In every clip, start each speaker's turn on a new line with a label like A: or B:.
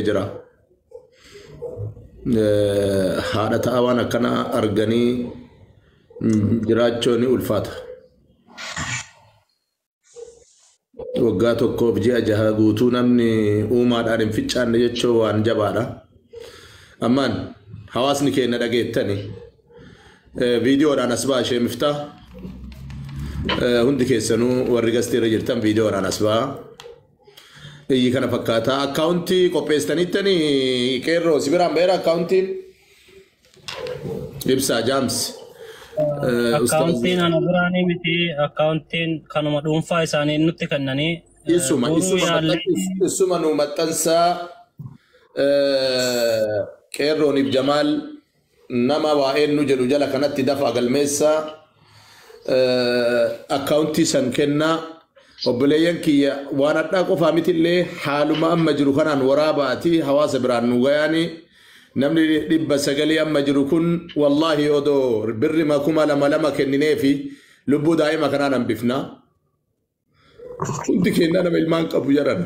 A: Jira. Haadha ta'a waan akkanaa arganii jiraachuun ni ulfaata. Waggaa tokkoof ji'a 6 guutuu namni uumaadhaan hin ficcaanne jechuun waan jabaadha. Ammaan hawaasni keenya dhageettani viidiyoodhaan as ba'a ishee miftaa. Hundi keessanuu warri gasteerra jirtan viidiyoodhaan as ba'a. Iyyi kana fakkaata. Akkaawuntii qopheessitanittanii qeerroo si biraan ba'eera akkaawuntiin. Ibsaa jaamsi.
B: Akkaawuntiin ana biraanii miti, akkaawuntiin kanuma dhuunfaa isaanii nutti kennanii.
A: Isuma isuma nu maxxansaa qeerrooniif Jamaal nama waa'een nu jedhu jala kanatti dafa galmeessaa akkaawuntii san kennaa. Obboleeyyan kiyya waan hadhaa qofaa mitillee haaluma amma jiru kanaan waraabaati hawaasa biraan nu gayaani. Namni 900 amma jiru kun wallaahi odoo birrima 2000 kennineefi lubbuu daa'ima kanaan hambifna. Hundi kennaa nama ilmaan qabu jedhan.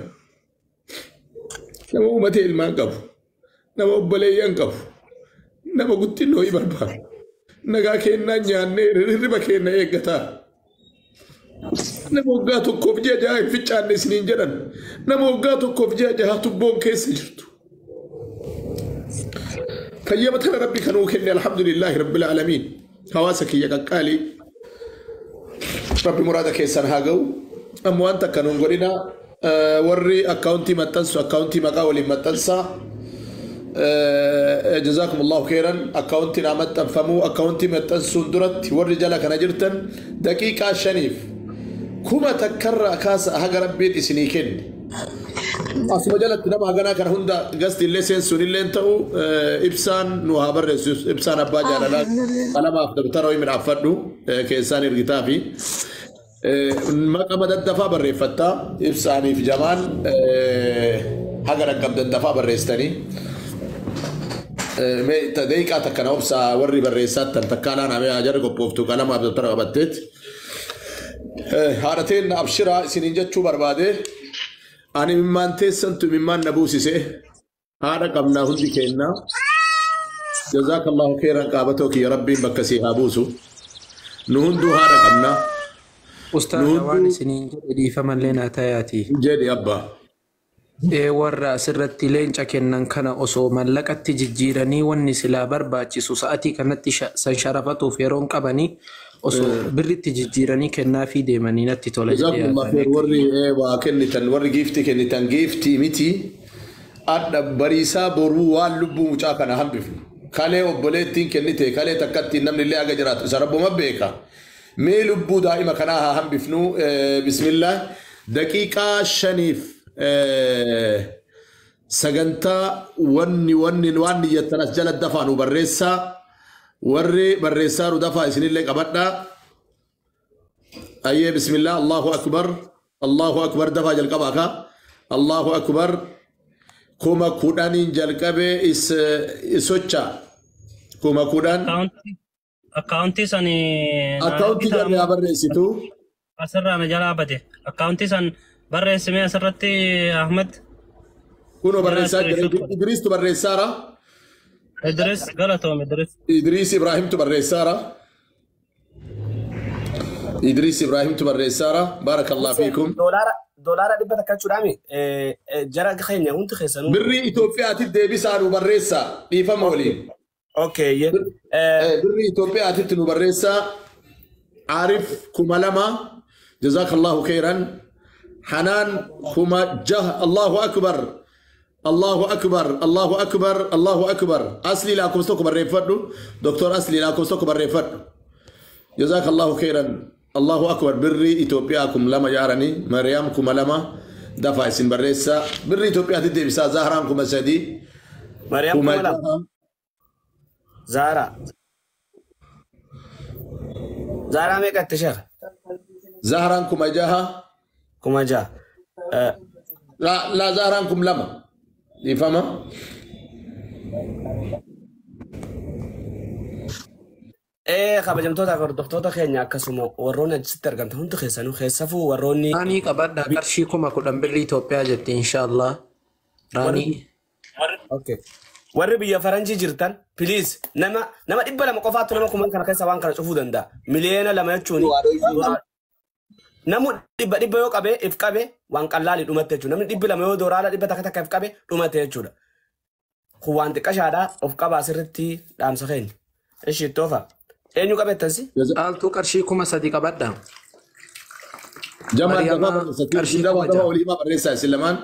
A: Nama uummatee ilmaan qabu. Nama obboleeyyan qabu. Nama guddinoo barbaadu. Nagaa kennaa nyaannee hirriba kenna eeggataa. Nama waggaa tokkoof ji'a 6 hin ficcaanne isiniin jedhan. Nama waggaa tokkoof ji'a 6 tubboon keessa jirtu. Fayyama tana Rabbi kanuu kenne, alhamdulillahi rabbil aalamiin. Hawaasa kiyya qaqqaalii. Rabbi muraada keessan haa ga'u. Amma waan takka nuun godhina. Warri akkaawuntii maxxansu akkaawuntii maqaa waliin maxxansaa. Jazaakum Allahu khairan. Akkaawuntiin haa maxxanfamuu. Akkaawuntii maxxansuun duratti warri jala kana jirtan daqiiqaa 5f 1000rraa kaasa haga Rabbiin isinii kenne. Asuma jalatti nama haganaa kana hunda gasti illee seensuun illee ta'u ibsaan nu haa barreessu. Ibsaan abbaa jaalalaa qalamaaf dabtara wayii midhaafadhu keessaan ergitaa fi maqama daddafaa barreeffattaa ibsaaniif Jamaan haga dhaqqabdan dafaa barreessitanii. Daqiiqaa takka na obsaa warri barreessaattan takkaa laanaa mee jarri qophooftu qalamaaf dabtara qabatteet. Haadha teenna abshiraa isiniin jechuu barbaade. Ani imimmaan teessantu imimmaan na buusise. Haadha qabnaa hundi keenna. Jazaakallahu khairan qaabatoo kiyya, Rabbiin bakka sii haa buusu. Nu hunduu haadha qabna.
C: Ustaaza, waan isiniin jedhe dhiifamallee naa tayaati.
A: Jedhi abbaa.
C: Warra asirratti leenca kennan kana osoo mallaqatti jijjiiranii wanni silaa barbaachisu sa'atii kanatti san sharafatuuf yeroon qabanii osoo birritti jijjiiranii kennaafii deemanii natti tola jedhee
A: Jazakumullah
C: yaadaan.
A: khair warri waa kennitan, warri giiftii kennitan giiftii miti. Adda bariisaa boruu waan lubbuu mucaa kana hambifnu. Kalee obboleettiin kennite kalee takkattiin namni illee haga jiraatu isa Rabbuma beeka. Mee lubbuu daa'ima kanaa haa hambifnu. Bismillah, daqiiqaa 5f sagantaa wanni waan niyyattan as jala dafaa nu barreessaa. Warri barreessaa nu dafaa isinillee qabadhaa. Ayyee, bismillah, Allahu akbar, Allahu akbar, dafaa jalqabaa ka. Allahu akbar, 10,000n jalqabee is isocha 10,000.
B: Akkaawuntii sani
A: Akkaawuntii jarri haa barreessitu.
B: Asirraa na jalaa bade. Akkaawuntii san barreessimee asirratti, Ahmad.
A: Kunoo barreessaa jira. Idriistu barreessaara.
B: Idris, galatoom Idris.
A: Idriis Ibraahimtu barreessaara. Idriis Ibraahimtu barreessaara. Baarakallahu fiikum.
D: Doolaara 100 jechuudhaami jara keenya hundi keessanuu.
A: Birrii Itoophiyaatti deebisaa nu barreessaa dhiifama waliin.
D: Okay.
A: Birrii Itoophiyaatti nu barreessaa. Arif 2000, jazakallahu khairan. Hanaan 6000, Allahu akbar. Allahu akbar, Allahu akbar, Allahu akbar. Asli lakkoofsa tokko barreeffadhu. Doktor Asli lakkoofsa tokko barreeffadhu. Jazakallahu khairan. Allahu akbar, birrii Itoophiyaa 2000 jaaranii Mariyaam 2000 dafa isin barreessaa. Birrii Itoophiyaatti deebisaa. Zahraan 3000.
D: Mariyaam
A: kuma
D: 2000.
A: 6.
D: Zaara. Zaaraa meeqatti sheekh?
A: Zahraan 6000.
D: 6000.
A: La la, Zahraan 2000. Dhiifama.
D: Kabajamtoota fi hordoftoota keenya, akkasuma warroonni achitti argamtan hundi keessanuu, keessafuu warroonni
C: Raanii qabadha qarshii 10,000 birrii Itoophiyaa jetti inshaallah. Raanii.
D: Okay. Warri biyya faranjii jirtan please nama 200 qofaatu nama kuman kana keessa waan kana cufuu danda'a. 2,000,000 jechuun namu 100 yoo qabe if qabe waan qallaali dhumate jechuudha. Namni 200 yoo doolaara 100 if qabe dhumate jechuudha. Kun waan xiqqashaadha of qabaa sirriitti dhaamsa keenya. Ishi toofa. Eenyu qabeettansi?
C: Caaltuu qarshii 3,000 qabadha.
A: Jamaa dafa walii barreessaa isin lamaan.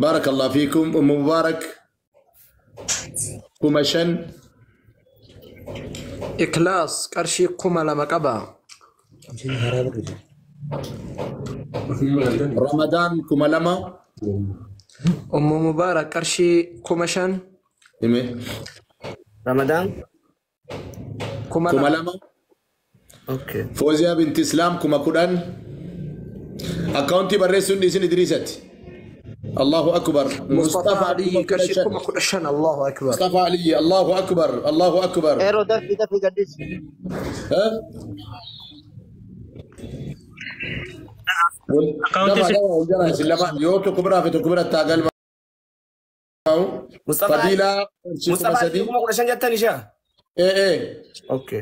A: Baarakallahu fiikum. Ummu Mubaarak 5,000.
C: Iklaas qarshii 2,000 qaba.
A: Ramadaan 2,000.
C: Ummu Mubaarak qarshii 5,000.
A: Hime.
D: Ramadaan
A: 2,000.
D: Okay.
A: Fooziyaa binti Islaam 10,000. Akkaawuntii barreessuun isin Idriisati. Allahu akbar.
C: Mustafa Ali qarshii 15,000. Allahu akbar.
A: Mustafa Ali Allahu akbar. Allahu akbar.
E: Eeroo dafii dafii gaddis.
A: Akkaawuntii yoo tokko biraa fi tokko bira taagalma.
D: Mustafa
A: Fadila
D: Mustafa Ali 15,000 jettani sheekh.
A: Ee.
D: Okay.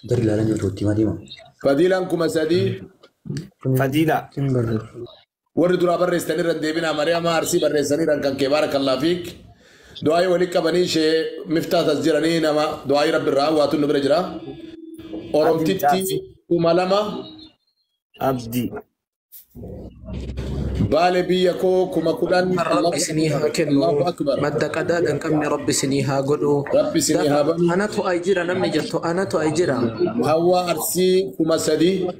F: Dari ilaalan jirtu itti himaa.
A: Fadilaan 3,000.
D: Fadila.
A: Warri duraa barreessanii irra deebinaa Mariyaama Arsii barreessanii irra kan kee baarakallahu fiik. Du'aayii walii qabanii ishee miftaa tas jiranii nama du'aayii rabbi irraa waatu nu bira jira. Oromtitti 2,000.
D: Abdii.
A: Baale biyya koo 10,000.
C: Rabbi isinii haa kennu. Madda qadaadha hin qabne Rabbi isinii haa godhu.
A: Rabbi isinii haa banu.
C: Anatu ay jira namni jettu anatu ay jira.
A: Hawwa Arsii 3,000.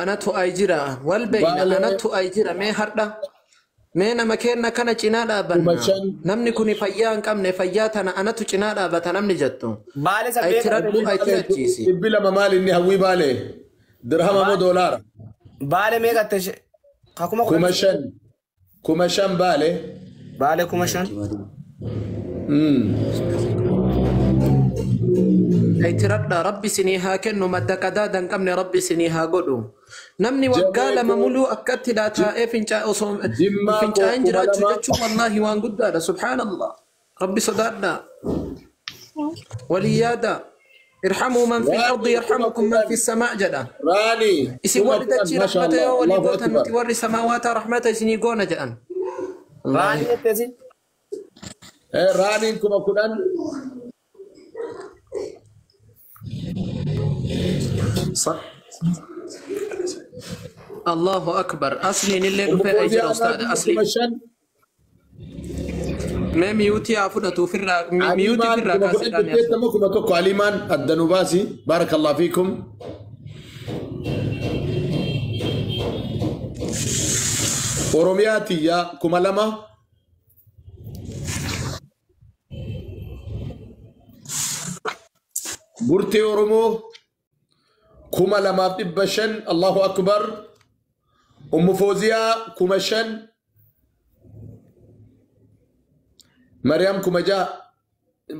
C: Anatu ay jira wal beeyna anatu ay jira mee hardha mee nama kenna kana cinaa dhaabanna namni kuni fayyaa hin qabne fayyaa tana anatu cinaa dhaabata namni jettu.
D: Baale
C: Ay tiradhu ay tirachiisi.
A: 200 maal inni hawwii baale dirhama moo doolaara?
D: Baale meeqa ta'e?
A: 5,000. 5,000 baale.
D: Baale 5,000.
C: Ay tiradha Rabbi isinii haa kennu madda qadaada hin qabne Rabbi isinii haa godhu. Namni waggaa lama muluu akkatti taa'ee osoo fincaa'in jiraachuu jechuun wallaahi waan guddaadha. Subhaanallah. Rabbi sodaadha. Walii yaada. Irhamuu man fi ardi yarhamukum man fi samaa jedha.
A: Raani.
C: Isin warri dachii rahmata yoo walii gootan nuti warri samaawaata rahmata isinii goona jedhan.
D: Raani jetteesi?
A: Raaniin 10,000.
C: Allahu akbar. Asliin illee dhufee ay jira ustaadha. Asli. Mee miyuutii haa fudhatu ofirraa miyuutii ofirraa kaaseedhaan
A: yaasa. 1,000 Alimaan adda nu baasi. Baarakallahu fiikum. Oromiyaa tiyyaa 2,000. Burtee Oromoo 2,500. Allahu akbar. Ummu Fooziyaa 5,000. Mariyaam 6,000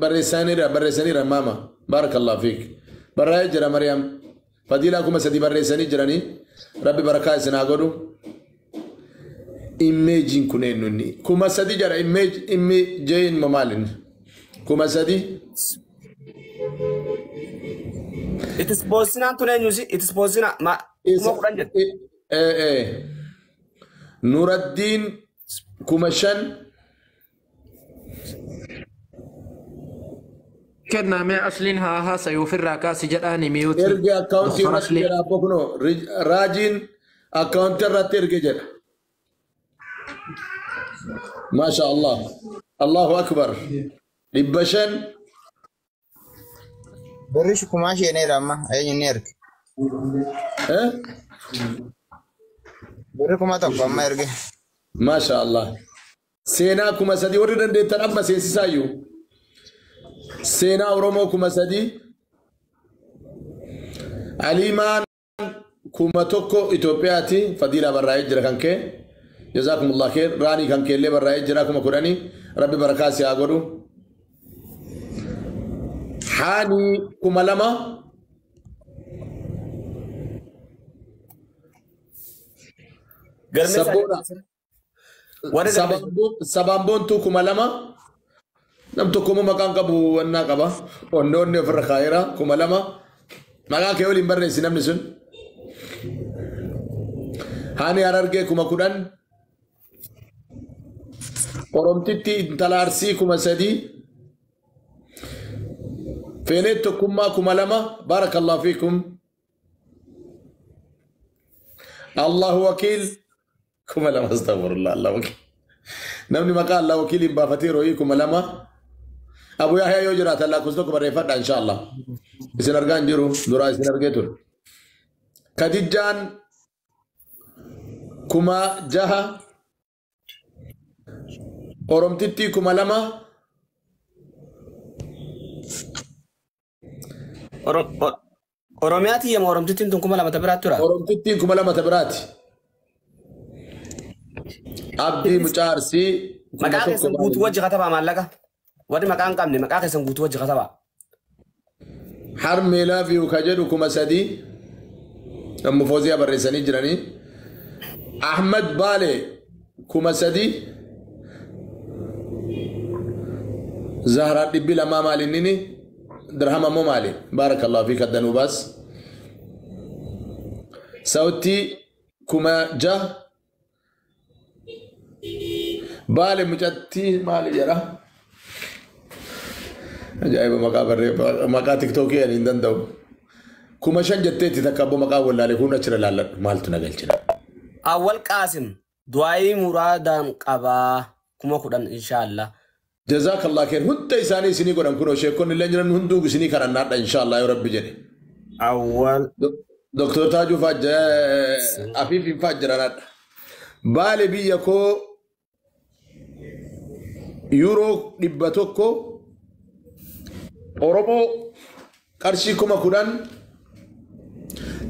A: barreessaniira maama. Baarakallahu fiik. Barraa'ee jira Mariyaam. Fadiilaa 3,000 barreessanii jiranii. Rabbi barakaa isin haa godhu. Immeejiin kun eenyu inni? 3,000 jira immeejiin maalin? 3,000.
D: Itis boossinaan tun eenyusi? Itis boossinaa ma 10,000 jette.
A: Nuraddiin 5,000.
C: Kennaa mee asliin haa haasa'u ofirraa kaasi jedhaani miyuutii.
A: Erge akkaawuntii irratti jedha abboo kunoo raajiin akkaawuntii irratti erge jedha. Maasha Allah. Allahu akbar. 500.
E: Birri kumaa sheeneera amma eenyu ni erge. Birri 1,000 amma erge.
A: Maasha Allah. Seenaa 3,000 warri dandeettan amma seensisaayyuu. Seenaa Oromoo 3,000. Aliimaan 1,000 Itoophiyaati. Fadiilaa barraa'ee jira kan kee. Jazaakumullah kheer. Raanii kan keellee barraa'ee jira 10,000. Rabbi barakaa si haa godhu. Haanii 2,000.
D: Warri darbe
A: Sabaan boontuu 2000. Nam tokko immoo maqaan qabu wannaa qaba. Onnoonni ofirra kaa'eera 2000. Maqaa kee waliin barreessi namni sun. Haani Harargee 10,000. Oromtitti intala Arsii 3,000. Feeneet tokkummaa 2000. Baarakallahu fiikum. Allahu wakiil 2000 astaghfirullah Allah wakiil. Namni maqaa Allah wakiiliin baafatee rooyii 2000. Abu Yahya yoo jiraatan lakkoofsa tokko barreeffadha inshallah. Isin argaa hin jiru duraa isin argee ture. Kadijjaan 6,000. Oromtitti 2000.
D: Oromiyaati yema Oromtittiin tun 2000 ta biraatti tura.
A: Oromtittiin 2000 ta biraati. Abdii mucaa Arsii
D: Maqaa keessan
A: 1000
D: guutuu wajji katabaa maallaqa. Warri maqaa hin qabne maqaa keessan guutuu wajji katabaa.
A: Harmee laafiyu ka jedhu 3,000. Ammo Fooziyaa barreessanii jiranii. Ahmad Baale 3,000. Zahraa 200 maali inni? Dirhama moo maali? Baarakallahu fiik addanuu baas. Sautii 6,000. Baale mucattii maali jedha? Ajaa'iba maqaa barree maqaa tiktookii ani hin danda'u. 5,000 jetteetti takka abboo maqaa wallaalee kun achirra laalladhu maaltu na galchina.
D: Awwal Qaasim du'aayii muraadaan qabaa 10,000 inshaallah.
A: Jazakallah khair hunda isaanii isinii godhan kunoo sheekonni illee jiran hunduu isinii kadhannaadha inshallah yoo rabbi jedhe.
D: Awwal
A: Doktor Taajuu fa'aa Afiifiin fa'aa jiranadha. Baale biyya koo yuuroo 100 Oromoo qarshii 10,000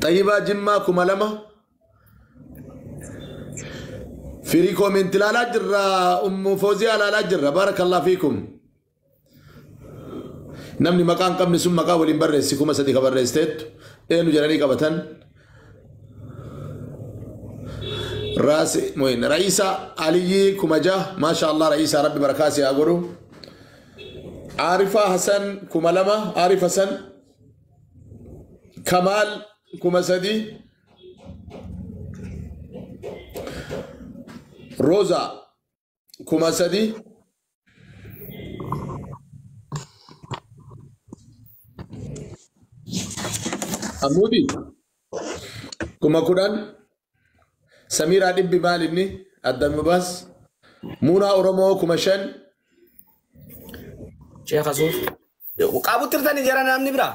A: Xayyibaa Jimmaa 2000 firii koomenti ilaalaa jirra Ummu Fooziyaa ilaalaa jirra baarakallahu fiikum. Namni maqaa hin qabne sun maqaa waliin barreessi 3,000 ka barreessiteettu eenyu jedhanii qabatan. Raas moyin Raisa Aliyyi 6,000 maasha Allah Raisa Rabbi barakaa si haa godhu. Arifa Hassan 2000 Arif Hassan Kamal 3,000 Rosa 3,000 Amudi 10,000 Samira dhibbi maal inni addan baas Muunaa Oromoo 5,000
D: Sheekh Asuuf. Qaabutti hirtanii jara namni biraa.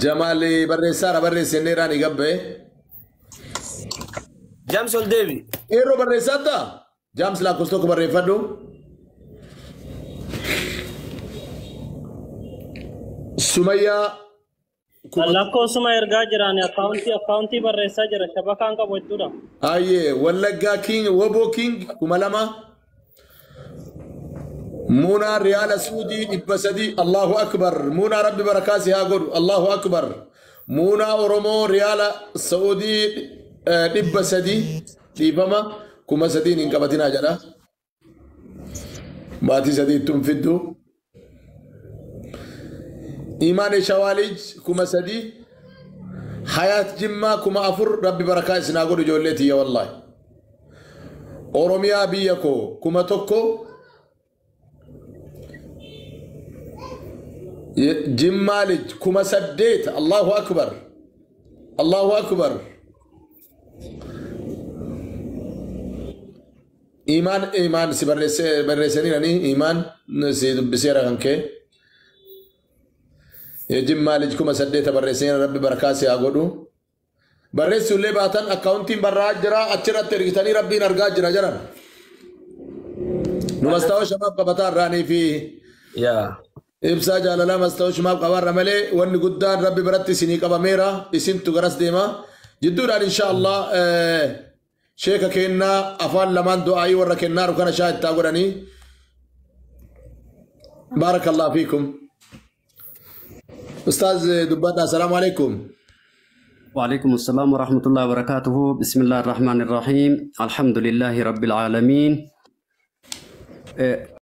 A: Jamaal barreessaadha barreessenneeraan gabbee
D: Jaams ol deebi.
A: Eeroo barreessaadha Jaams lakkoofsa tokko barreeffadhu. Sumayyaa
B: Lakkoofsuma ergaa jiran akkaawuntii barreessaa jira shabakaan qabu jechuudha.
A: Ayyee Wallaggaa King Woboo King 2000 Muunaa Riyaala Suudii 300 Allahu Akbar Muunaa Rabbi barakaa si haa godhu Allahu Akbar Muunaa Oromoo Riyaala Saudii 300 dhiifama 3,000 hin qabatinaa jedha. Baatii sadii ittuun fiddu. Imaan Shawaalij 3,000 Hayaat Jimmaa 4,000 Rabbi barakaa isin haa godhu ijoollee tiyya wallaahi. Oromiyaa biyya koo 1,000 Jimmaa lij 8,000 Allahu Akbar Allahu Akbar Imaan imaan si barreessaniiranii imaan si dubbiseera kan kee. Jimmaa lij 8,000 barreessaniira Rabbi barakaa si haa godhu. Barreessuullee baatan akkaawuntiin barraa jira achirratti ergitanii Rabbiin argaa jira jedhan. Nu mastaawoo shamaaf qabataa irraanii fi
D: Yaa.
A: ibsaa jaalalaa mastaawoo shamaaf qabaarra malee wanni guddaan Rabbi biratti isinii qabameera isintu garas deema. Jidduudhaan insha Allah sheeka kennaa afaan lamaan du'aayii warra kennaaru kana shaa ittaa godhanii. Baarakallahu fiikum. Ustaaz dubbadha. Assalaamu alaikum.
G: وعليكم السلام ورحمة الله وبركاته. بسم الله الرحمن الرحيم. الحمد لله رب العالمين.